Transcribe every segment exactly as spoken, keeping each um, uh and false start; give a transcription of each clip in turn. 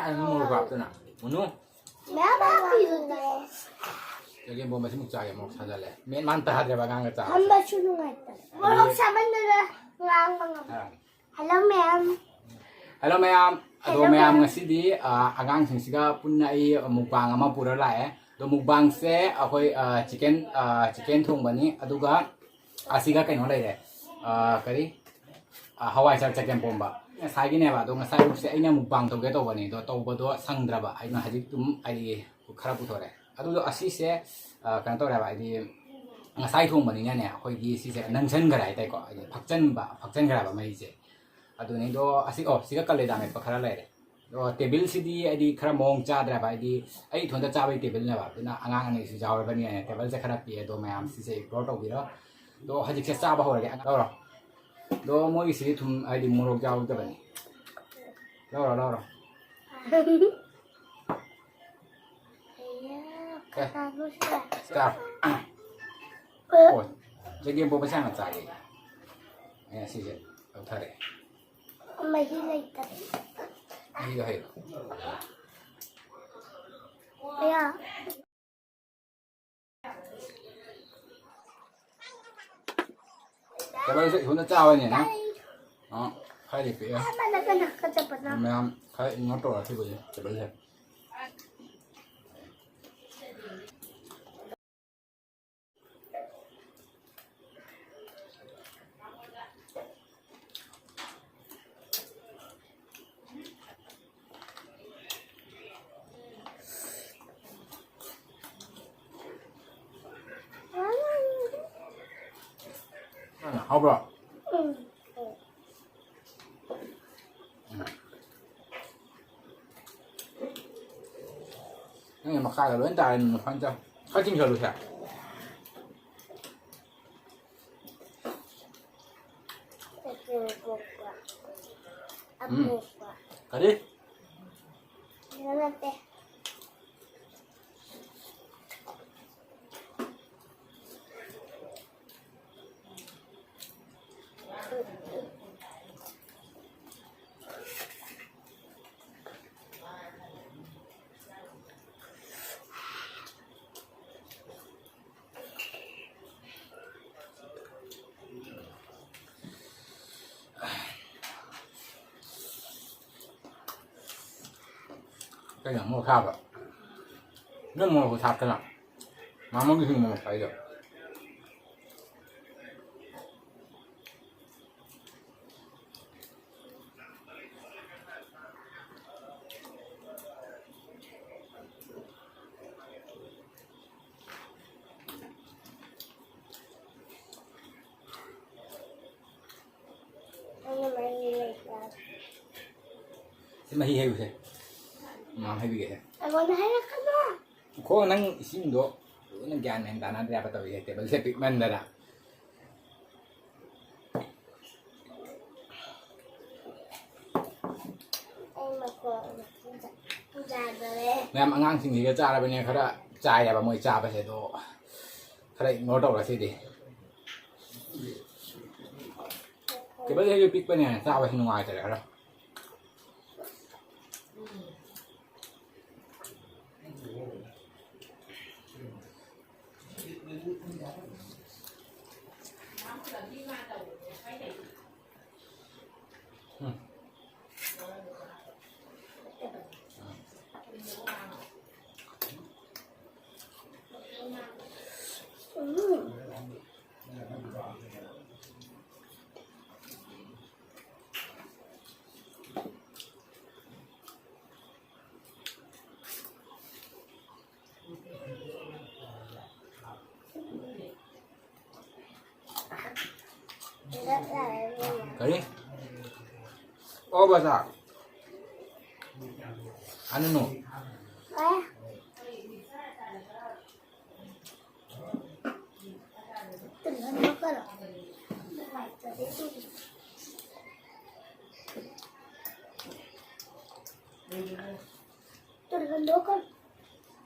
ꯑꯩ ꯃꯣꯔꯣꯛ ꯍꯥꯞꯇꯅ꯫ ꯎꯅꯨ꯫ ꯃꯌꯥꯝ ꯍꯥꯞꯄꯤꯗꯨꯗꯤ꯫ ꯆꯒꯦꯝ ꯄꯣꯝꯕꯁꯤꯃꯨꯛ ꯆꯥꯒꯦ, ꯃꯣꯔꯣꯛ ꯁꯥꯖꯜꯂꯦ꯫ ꯃꯦꯠ ꯃꯥꯟ ꯇꯥꯗ꯭ꯔꯦꯕ ꯑꯉꯥꯡꯒ ꯆꯥꯕꯁꯦ꯫ ꯐꯝꯕꯁꯨ ꯅꯨꯡꯉꯥꯏꯇꯕ꯫ ꯃꯣꯔꯣꯛ ꯁꯥꯃꯟꯗꯅ ꯉꯥꯡꯕ ꯉꯝꯗꯦ꯫ ꯑꯥ꯫ Hello ꯃꯌꯥꯝ꯫ Hello ꯃꯌꯥꯝ꯫ ꯑꯗꯣ hello ꯃꯌꯥꯝ, ꯃꯌꯥꯝ꯫ ꯉꯁꯤꯗꯤ, ꯑ, ꯑꯉꯥꯡꯁꯤꯡꯁꯤꯒ ꯄꯨꯟꯅ ꯑꯩ mukbang ꯑꯃ ꯄꯨꯔ ꯂꯥꯛꯑꯦ꯫ ꯑꯗꯣ mukbangꯁꯦ ꯑꯩꯈꯣꯏ, ꯑ, chicken, ꯑ, chicken ꯊꯣꯡꯕꯅꯤ꯫ ꯑꯗꯨꯒ ꯑꯁꯤꯒ ꯀꯩꯅꯣ ꯂꯩꯔꯦ꯫ ꯑ, ꯀꯔꯤ? ꯑ, ꯍꯋꯥꯏꯖꯥꯔ ꯆꯒꯦꯝ ꯄꯣꯝꯕ꯫ ꯉꯁꯥꯏꯒꯤꯅꯦꯕ꯫ ꯑꯗꯣ ꯉꯁꯥꯏ ꯑꯌꯨꯛꯁꯦ ꯑꯩꯅ mukbang ꯇꯧꯒꯦ ꯇꯧꯕꯅꯤ꯫ ꯑꯗꯣ ꯇꯧꯕꯗꯣ ꯁꯪꯗ꯭ꯔꯕ꯫ ꯑꯩꯅ ꯍꯧꯖꯤꯛ ꯑꯗꯨꯝ ꯑꯩ ꯈꯔ ꯄꯨꯊꯣꯔꯛꯑꯦ꯫ ꯑꯗꯨꯗꯣ ꯑꯁꯤꯁꯦ, ꯑ, ꯀꯩꯅꯣ ꯇꯧꯔꯦ ꯍꯥꯏꯕ, ꯍꯥꯏꯗꯤ ꯉꯁꯥꯏ ꯊꯣꯡꯕꯅꯤꯅꯅꯦ, ꯑꯩꯈꯣꯏꯒꯤ ꯁꯤꯁꯦ ꯅꯪꯁꯟꯈꯔꯦ ꯍꯥꯏꯇꯥꯔꯦꯀꯣ, ꯍꯥꯏꯗꯤ ꯐꯛꯆꯟꯕ, ꯐꯛꯆꯟꯈ꯭ꯔꯦ ꯍꯥꯏꯕ ꯃꯩꯁꯦ꯫ ꯑꯗꯨꯅꯤ꯫ ꯑꯗꯣ ꯑꯁꯤ, ꯑꯣ, ꯁꯤꯒ ꯀꯂꯦꯖꯥ ꯃꯦꯠꯄ ꯈꯔ ꯂꯩꯔꯦ꯫ ꯑꯗꯣ tableꯁꯤꯗꯤ ꯑꯩꯗꯤ ꯈꯔ ꯃꯑꯣꯡ ꯆꯥꯗ꯭ꯔꯦ ꯍꯥꯏꯕ, ꯍꯥꯏꯗꯤ ꯑꯩ ꯏꯊꯣꯟꯇ ꯆꯥꯕꯒꯤ tableꯅꯦꯕ, ꯑꯗꯨꯅ ꯑꯉꯥꯡ ꯑꯅꯤꯁꯨ ꯌꯥꯎꯔꯕꯅꯤꯅ tableꯁꯦ ꯈꯔ ꯄꯤꯛꯑꯦ꯫ ꯑꯗꯣ ꯃꯌꯥꯝ ꯁꯤꯁꯦ ignore ꯇꯧꯕꯤꯔꯣ꯫ ꯑꯗꯣ ꯍꯧꯖꯤꯛꯁꯦ ꯆꯥꯕ ꯍꯧꯔꯒꯦ꯫ ꯂꯧꯔꯣ꯫ ꯑꯗꯣ ꯃꯣꯏꯒꯤꯁꯤꯗꯤ ꯊꯨꯝ, ꯍꯥꯏꯗꯤ ꯃꯣꯔꯣꯛ ꯌꯥꯎꯗꯕꯅꯤ꯫ ꯂꯧꯔꯣ, ꯂꯧꯔꯣ꯫ ꯆꯥ꯫ ꯑꯣ, ꯆꯒꯦꯝ ꯄꯣꯝꯕꯁꯦ ꯍꯥꯟꯅ ꯆꯥꯒꯦ꯫ ꯑꯦ, ꯁꯤꯁꯦ ꯂꯧꯊꯔꯦ꯫ ꯃꯍꯤ ꯂꯩꯇꯔꯦ꯫ ꯃꯍꯤꯗꯣ ꯍꯩꯔꯣ꯫ ꯑꯌꯥ꯫ Tableꯁꯦ ꯏꯊꯟꯗ ꯆꯥꯕꯅꯤꯅ꯫ ꯑ, ꯈꯔꯗꯤ ꯄꯤꯛꯑꯦ꯫ ꯃꯌꯥꯝ ꯈꯔ ignore ꯇꯧꯔ ꯁꯤꯕꯨꯗꯤ tableꯁꯦ꯫ ꯍꯥꯎꯕ꯭ꯔꯣ? ꯎꯝ꯫ ꯅꯪꯒꯤ ꯃꯈꯥꯗ ꯂꯣꯏ ꯇꯥꯔꯦ, ꯅꯪꯅ ꯐꯖꯅ ꯆꯥꯎ꯫ ꯈꯔ ꯆꯤꯡꯁꯜꯂꯨꯁꯦ꯫ ꯎꯝ꯫ ꯑꯄꯣꯛꯄ꯫ ꯀꯔꯤ? ꯅꯠꯇꯦ꯫ ꯀꯩꯅꯣ ꯃꯣꯔꯣꯛ ꯁꯥꯕ? ꯅꯪ ꯃꯣꯔꯣꯛ ꯁꯥꯞꯇꯅ ꯃꯥꯃꯣꯒꯤ ꯍꯤꯡꯕ ꯃꯈꯥꯏꯗꯣ꯫ ꯁꯤ ꯃꯍꯤ ꯍꯩꯌꯨꯁꯦ꯫ ꯃꯥꯝ ꯍꯩꯕꯤꯒꯦꯁꯦ꯫ ꯑꯩꯉꯣꯟꯗ ꯍꯥꯏꯔꯛꯀꯅꯨ꯫ ꯈꯣ ꯅꯪ ꯏꯁꯤꯡꯗꯣ ꯂꯣꯏꯅ ꯒ꯭ꯌꯥꯟ ꯃꯦꯟ ꯇꯥꯅꯗ꯭ꯔꯦ ꯍꯥꯏꯕ ꯇꯧꯔꯤꯁꯦ, ꯇꯦꯕꯜꯁꯦ ꯄꯤꯛꯃꯟꯗꯅ꯫ ꯑꯩ ꯃꯈꯣꯟ ꯌꯥꯗꯔꯦ꯫ ꯃꯌꯥꯝ ꯑꯉꯥꯡꯁꯤꯡꯁꯤꯒ ꯆꯥꯔꯕꯅꯤꯅ ꯈꯔ ꯆꯥꯏꯌꯦꯕ ꯃꯣꯏ ꯆꯥꯕꯁꯦ, ꯑꯗꯣ ꯈꯔ ignore ꯇꯧꯔꯁꯤꯗꯤ꯫ ꯇꯦꯕꯜꯁꯤꯁꯨ ꯄꯤꯛꯄꯅꯦ, ꯆꯥꯕꯁꯨ ꯅꯨꯡꯉꯥꯏꯇꯔꯦ ꯈꯔ꯫ ꯀꯔꯤ? ꯑꯣ, ꯕꯖꯥꯔ꯫ ꯑꯅꯨꯅꯨ꯫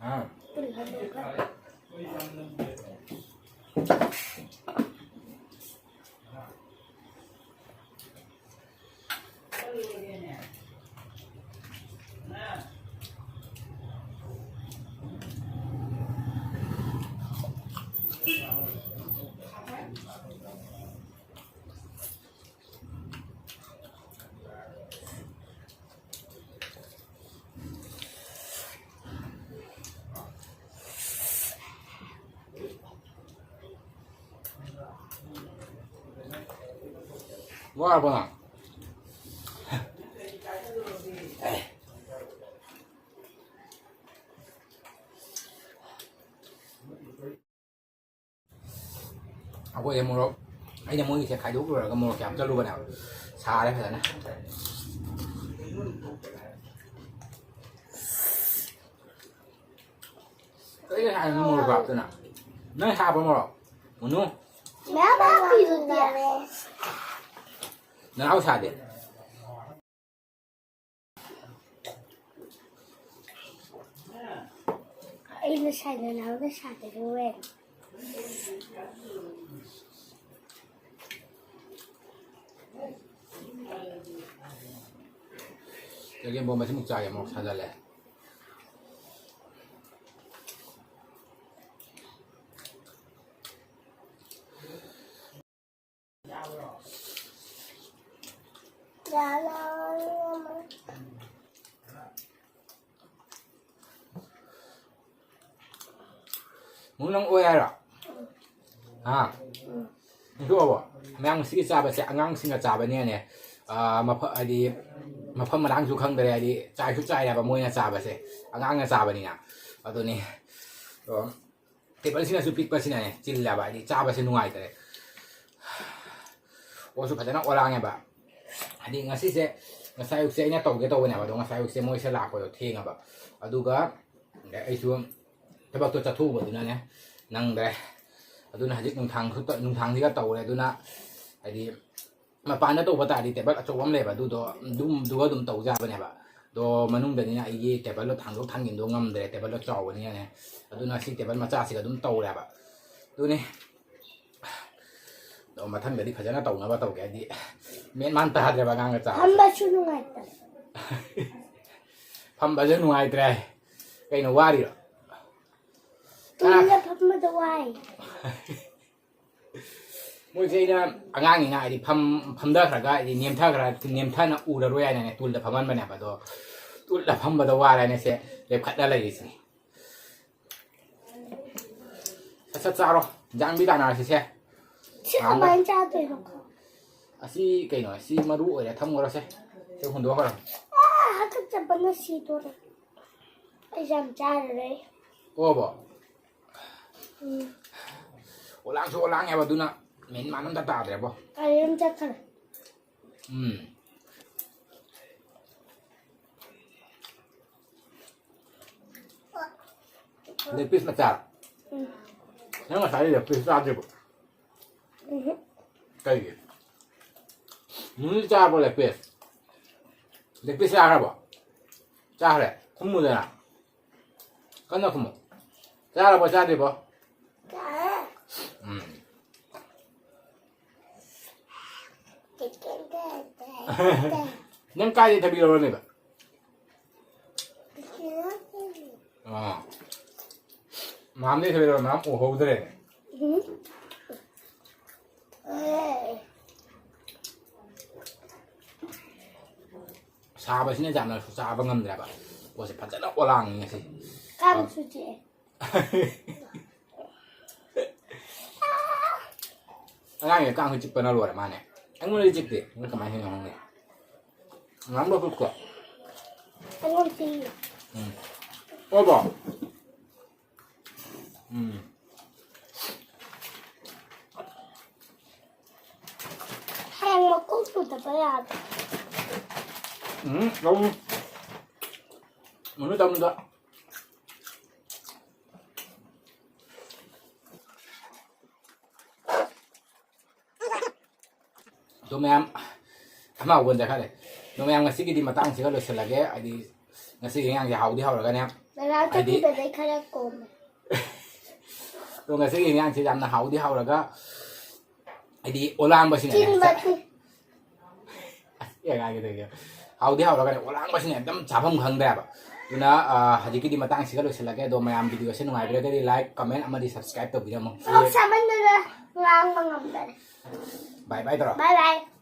हाँ। ꯋꯥꯔꯕꯣ ꯅꯪ? ꯑꯩꯈꯣꯏꯁꯦ ꯃꯣꯔꯣꯛ, ꯑꯩꯅ ꯃꯣꯏꯒꯤꯁꯦ ꯈꯥꯏꯗꯣꯛꯂꯨꯔꯒ ꯃꯣꯔꯣꯛꯁꯦ ꯍꯥꯞꯆꯜꯂꯨꯕꯅꯦꯕ꯫ ꯁꯥꯔꯦ ꯐꯖꯅ꯫ ꯀꯩ ꯍꯥꯏꯅꯣ ꯃꯣꯔꯣꯛ ꯍꯥꯞꯇꯅ? ꯅꯪ ꯍꯥꯞꯄ ꯃꯣꯔꯣꯛ? ꯃꯨꯅꯨ? ꯃꯌꯥꯝ ꯍꯥꯞꯄꯤꯗꯨꯗꯤ꯫ ꯅꯅꯥꯎ ꯁꯥꯗꯦ꯫ ꯑꯩꯅ ꯁꯥꯏꯗ ꯅꯍꯥꯟꯒ ꯁꯥꯗꯦ ꯍꯣꯔꯦꯟ꯫ ꯆꯒꯦꯝ ꯄꯣꯝꯕꯁꯤꯃꯨꯛ ꯆꯥꯒꯦ, ꯃꯣꯔꯣꯛ ꯁꯥꯖꯜꯂꯦ꯫ ꯃꯨꯛ ꯅꯪ ꯑꯣꯏ ꯍꯥꯏꯔꯣ? ꯍꯥ? ꯏꯟꯊꯣꯛꯑꯕꯣ? ꯃꯌꯥꯝ ꯉꯁꯤꯒꯤ ꯆꯥꯕꯁꯦ ꯑꯉꯥꯡꯁꯤꯡꯅ ꯆꯥꯕꯅꯦꯅꯦ꯫ ꯑꯥ, ꯃꯐ-, ꯍꯥꯏꯗꯤ, ꯃꯐꯝ ꯃꯔꯥꯡꯁꯨ ꯈꯪꯗꯔꯦ, ꯍꯥꯏꯗꯤ, ꯆꯥꯏꯁꯨ ꯆꯥꯏꯔꯦꯕ ꯃꯣꯏꯅ ꯆꯥꯕꯁꯦ, ꯑꯉꯥꯡꯅ ꯆꯥꯕꯅꯤꯅ꯫ ꯑꯗꯨꯅꯤ꯫ ꯑꯗꯣ, ꯇꯦꯕꯜꯁꯤꯅꯁꯨ ꯄꯤꯛꯄꯁꯤꯅꯅꯦ, ꯆꯤꯜꯂꯦꯕ, ꯍꯥꯏꯗꯤ, ꯆꯥꯕꯁꯦ ꯅꯨꯡꯉꯥꯏꯇꯔꯦ꯫ ꯑꯣꯁꯨ ꯐꯖꯅ ꯑꯣꯔꯥꯡꯉꯦꯕ꯫ ꯍꯥꯏꯗꯤ, ꯉꯁꯤꯁꯦ, ꯉꯁꯥꯏ ꯑꯌꯨꯛꯁꯦ ꯑꯩꯅ ꯇꯧꯒꯦ ꯇꯧꯕꯅꯦꯕ, ꯑꯗꯣ ꯉꯁꯥꯏ ꯑꯌꯨꯛꯁꯦ ꯃꯣꯏꯁꯦ ꯂꯥꯛꯄꯗꯣ ꯊꯦꯡꯉꯕ꯫ ꯑꯗꯨꯒ ꯑꯩꯁꯨ ꯊꯕꯛꯇꯣ ꯆꯠꯊꯣꯛꯎꯕꯗꯨꯅꯅꯦ, ꯅꯪꯗ꯭ꯔꯦ꯫ ꯑꯗꯨꯅ ꯍꯧꯖꯤꯛ ꯅꯨꯡꯊꯥꯡꯁꯨ ꯇ-, ꯅꯨꯡꯊꯥꯡꯁꯤꯒ ꯇꯧꯔꯦ꯫ ꯑꯗꯨꯅ, ꯍꯥꯏꯗꯤ, ꯃꯄꯥꯟꯗ ꯇꯧꯕ ꯇꯥꯔꯗꯤ ꯇꯦꯕꯜ ꯑꯆꯧꯕ ꯑꯃ ꯂꯩꯌꯦꯕ, ꯑꯗꯨꯗꯣ, ꯑꯗꯨꯝ, ꯑꯗꯨꯒ ꯑꯗꯨꯝ ꯇꯧ ꯌꯥꯕꯅꯦꯕ꯫ ꯑꯗꯣ ꯃꯅꯨꯡꯗꯅꯤꯅ ꯑꯩꯒꯤ ꯇꯦꯕꯜꯗꯣ ꯊꯥꯡꯗꯣꯛ ꯊꯥꯡꯖꯤꯟꯗꯣ ꯉꯝꯗ꯭ꯔꯦ, ꯇꯦꯕꯜꯗꯣ ꯆꯥꯎꯕꯅꯤꯅꯅꯦ꯫ ꯑꯗꯨꯅ ꯁꯤ ꯇꯦꯕꯜ ꯃꯆꯥꯁꯤꯒ ꯑꯗꯨꯝ ꯇꯧꯔꯦꯕ꯫ ꯑꯗꯨꯅꯤ꯫ ꯑꯗꯣ ꯃꯊꯪꯗꯗꯤ ꯐꯖꯅ ꯇꯧꯅꯕ ꯇꯧꯒꯦ, ꯍꯥꯏꯗꯤ, ꯃꯦꯟ ꯃꯥꯟ ꯇꯥꯗ꯭ꯔꯦꯕ ꯑꯉꯥꯡꯒ ꯆꯥꯕꯁꯦ꯫ ꯐꯝꯕꯁꯨ ꯅꯨꯡꯉꯥꯏꯇꯕ꯫ ꯐꯝꯕꯁꯨ ꯅꯨꯡꯉꯥꯏꯇ꯭ꯔꯦ꯫ ꯀꯩꯅꯣ, ꯋꯥꯔꯤꯔꯣ? ꯇꯨꯡꯗ ꯐꯝꯕꯗ ꯋꯥꯏ꯫ ꯃꯣꯏꯁꯦ ꯑꯩꯅ ꯑꯉꯥꯡꯅꯤꯅ, ꯍꯥꯏꯗꯤ, ꯐꯝ-, ꯐꯝꯊꯈ꯭ꯔꯒ, ꯍꯥꯏꯗꯤ, ꯅꯦꯝꯊꯈ꯭ꯔ-, ꯅꯦꯝꯊꯅ ꯎꯔꯔꯣꯏ ꯍꯥꯏꯅꯅꯦ, ꯇꯨꯜꯗ ꯐꯝꯍꯟꯕꯅꯦꯕ꯫ ꯑꯗꯣ ꯇꯨꯜꯗ ꯐꯝꯕꯗ ꯋꯥꯔꯦꯅꯦ, ꯁꯦ ꯂꯦꯞꯈꯠꯂ ꯂꯩꯔꯤꯁꯤꯅꯤ꯫ ꯁꯠ ꯁꯠ ꯆꯥꯔꯣ, ꯏꯟꯖꯥꯡꯗꯤ ꯇꯥꯟꯅꯔꯁꯤꯁꯦ꯫ ꯁꯤ ꯀꯃꯥꯏꯅ ꯆꯥꯗꯣꯏꯅꯣ? ꯑꯁꯤ ꯀꯩꯅꯣ, ꯁꯤ ꯃꯔꯨ ꯑꯣꯏꯔꯦ, ꯊꯝꯈ꯭ꯔꯁꯦ꯫ ꯁꯤ ꯍꯨꯟꯗꯣꯛꯈ꯭ꯔꯣ꯫ ꯍꯥꯀꯠꯆꯕꯅ ꯁꯤꯗꯣꯔꯦ꯫ ꯑꯩꯁꯦ ꯌꯥꯝ ꯆꯥꯔꯔꯣꯏ꯫ ꯑꯣꯕꯣ꯫ ꯎꯝ꯫ ꯑꯣꯂꯥꯡꯁꯨ ꯑꯣꯂꯥꯡꯉꯦꯕ, ꯑꯗꯨꯅ ꯃꯦꯟ ꯃꯥꯟ ꯑꯝꯇ ꯇꯥꯗ꯭ꯔꯦꯕꯣ꯫ ꯑꯩ ꯑꯗꯨꯝ ꯆꯠꯈ꯭ꯔꯦ꯫ ꯎꯝ꯫ ꯂꯦꯒ ꯄꯤꯁ ꯃꯆꯥ꯫ ꯎꯝ꯫ ꯅꯪ ꯉꯁꯥꯏ ꯂꯦꯒ ꯄꯤꯁ ꯆꯥꯗ꯭ꯔꯤꯕꯣ? ꯎꯝ꯫ ꯀꯩꯒꯤ? ꯅꯨꯡꯗꯤ ꯆꯥꯔꯕꯣ ꯂꯦꯒ ꯄꯤꯁ? ꯂꯦꯒ ꯄꯤꯁ ꯆꯥꯈ꯭ꯔꯕꯣ? ꯆꯥꯈ꯭ꯔꯦ꯫ ꯈꯨꯝꯃꯨꯗꯅ꯫ ꯀꯟꯅ ꯈꯨꯝꯃꯨ꯫ ꯆꯥꯔꯕꯣ ꯆꯥꯗ꯭ꯔꯤꯕꯣ? ꯆꯥꯔꯦ꯫ ꯎꯝ꯫ ꯆꯤꯛꯀꯟ ꯆꯥꯔꯦ꯫ ꯅꯪ ꯀꯥꯏꯗꯩ ꯊꯕꯤ ꯂꯧꯔꯝꯃꯤꯕ? ꯑꯥ꯫ ꯃꯌꯥꯝꯗꯤ ꯊꯕꯤ ꯂꯧꯔꯝꯃꯦ, ꯃꯌꯥꯝ ꯎꯍꯧꯗ꯭ꯔꯦ꯫ ꯎꯝ꯫ ꯑꯦ꯫ ꯁꯥꯕꯁꯤꯅ ꯌꯥꯝꯅꯁꯨ ꯆꯥꯕ ꯉꯝꯗ꯭ꯔꯦꯕ꯫ ꯄꯣꯠꯁꯦ ꯐꯖꯅ ꯑꯣꯂꯥꯡꯉꯤ ꯉꯁꯤ꯫ ꯀꯥꯡꯁꯨ ꯆꯤꯛꯑꯦ꯫ ꯑꯉꯥꯡꯁꯦ ꯀꯥꯡꯁꯨ ꯆꯤꯛꯄꯅ ꯂꯣꯏꯔꯦ ꯃꯥꯅꯦ꯫ ꯑꯩꯉꯣꯟꯗꯗꯤ ꯆꯤꯛꯇꯦ꯫ ꯅꯪ ꯀꯃꯥꯏꯅ ꯍꯦꯟꯅ ꯈꯪꯗꯦ? ꯑꯉꯥꯡꯗꯣ ꯆꯤꯛꯄ꯭ꯔꯣ? ꯑꯩꯉꯣꯟꯗ ꯆꯤꯛꯏ꯫ ꯎꯝ꯫ ꯑꯣꯏꯕ꯭ꯔꯣ? ꯎꯝ꯫ ꯍꯌꯦꯡ ꯃꯀꯣꯛ ꯇꯨꯗꯕ ꯌꯥꯗ꯭ꯔꯦ꯫ ꯎꯝ, ꯂꯧꯅꯤ꯫ ꯃꯅꯨ ꯇꯝꯗ꯫ ꯑꯗꯣ ꯃꯌꯥꯝ, ꯑꯃ ꯍꯧꯒꯠ ꯆꯠꯈ꯭ꯔꯦ꯫ ꯑꯗꯣ ꯃꯌꯥꯝ, ꯉꯁꯤꯒꯤꯗꯤ ꯃꯇꯥꯡꯁꯤꯒ ꯂꯣꯏꯁꯤꯜꯂꯒꯦ꯫ ꯍꯥꯏꯗꯤ, ꯉꯁꯤꯒꯤ ꯏꯟꯖꯥꯡꯁꯦ ꯍꯥꯎꯗꯤ ꯍꯥꯎꯔꯒꯅꯦ꯫ ꯉꯔꯥꯡ ꯍꯥꯏꯗꯤ, ꯆꯠꯈꯤꯕꯗꯩ ꯈꯔ ꯀꯣꯝꯃꯦ꯫ ꯑꯗꯣ ꯉꯁꯤꯒꯤ ꯏꯟꯖꯥꯡꯁꯦ ꯌꯥꯝꯅ ꯍꯥꯎꯗꯤ ꯍꯥꯎꯔꯒ, ꯍꯥꯏꯗꯤ, ꯑꯣꯂꯥꯡꯕꯁꯤꯅꯅꯦ꯫ ꯆꯤꯟ ꯃꯆꯤꯟ꯫ ꯑꯁ, ꯑꯦ, ꯍꯥꯏꯒꯦ ꯇꯧꯔꯤꯁꯦ꯫ ꯍꯥꯎꯗꯤ ꯍꯥꯎꯔꯒꯅꯦ, ꯑꯣꯂꯥꯡꯕꯁꯤꯅ ꯑꯗꯨꯝ ꯆꯥꯐꯝ ꯈꯪꯗ꯭ꯔꯦꯕ꯫ ꯑꯗꯨꯅ, ꯑ, ꯍꯧꯖꯤꯛꯀꯤꯗꯤ ꯃꯇꯥꯡꯁꯤꯒ ꯂꯣꯏꯁꯤꯜꯂꯒꯦ꯫ ꯑꯗꯣ ꯃꯌꯥꯝ, video ꯁꯦ ꯅꯨꯡꯉꯥꯏꯕꯤꯔꯒꯗꯤ like, comment ꯑꯃꯗꯤ subscribe ꯇꯧꯕꯤꯔꯝꯃꯣ꯫ ꯃꯣꯔꯣꯛ ꯁꯥꯃꯟꯗꯅ ꯉꯥꯡꯕ ꯉꯝꯗꯔꯦ꯫ Bye bye ꯇꯧꯔꯣ꯫ Bye bye꯫